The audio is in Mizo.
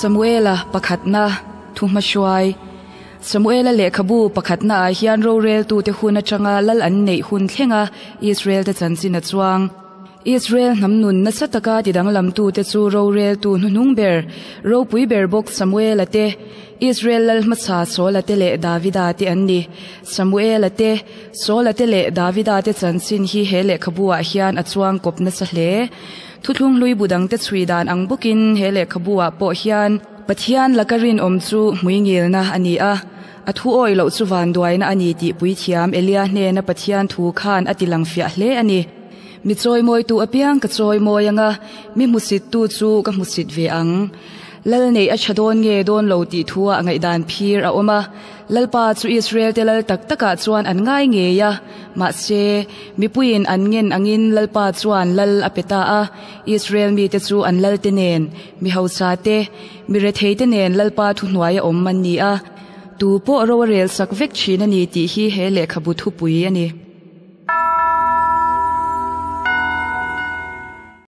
Samuela pakhatna thuhmahruai Samuela lehkhabu pakhatnaah hian roreltute hun atanga lal an neih hun thlenga Israel-te chanchin a chuang. Israel hnam nun nasa taka tidanglamtute chu roreltu hnuhnung ber, ropui ber bawk Samuela te, Israel lal hmasa Saula te leh Davida te an ni. Samuela te, Saula te leh Davida te chanchin hi he lehkhabu-ah hian a chuang kawp nasa hle. Thuthlung hlui bu dangte chhui dan ang bawkin he lehkhabu-ah pawh hian Pathian laka rinawm chu hmuingilna a ni a, a thu awih loh chu vanduaina a ni tih puithiam Elia hnena Pathian thu khan a tilang fiah hle a ni. Mi chawimawitu apiang ka chawimawi ang a, mi hmusittu chu ka hmusit ve ang. Lal neih a tha dawn nge dawn lo tih thu-ah ngaihdan phir a awm a. Lalpa chu Israel-te lal tak takah chuan an ngai ngei a, mahse, mipuiin an ngen angin Lalpa chuan lal a pe ta a. Israel mite chu an lalte nen, mi hausa te, mi retheite nen Lalpa thuhnuaia awm an ni a. Tu pawh ro a rel sak vek thin a ni tih hi he lehkhabu thupui a ni.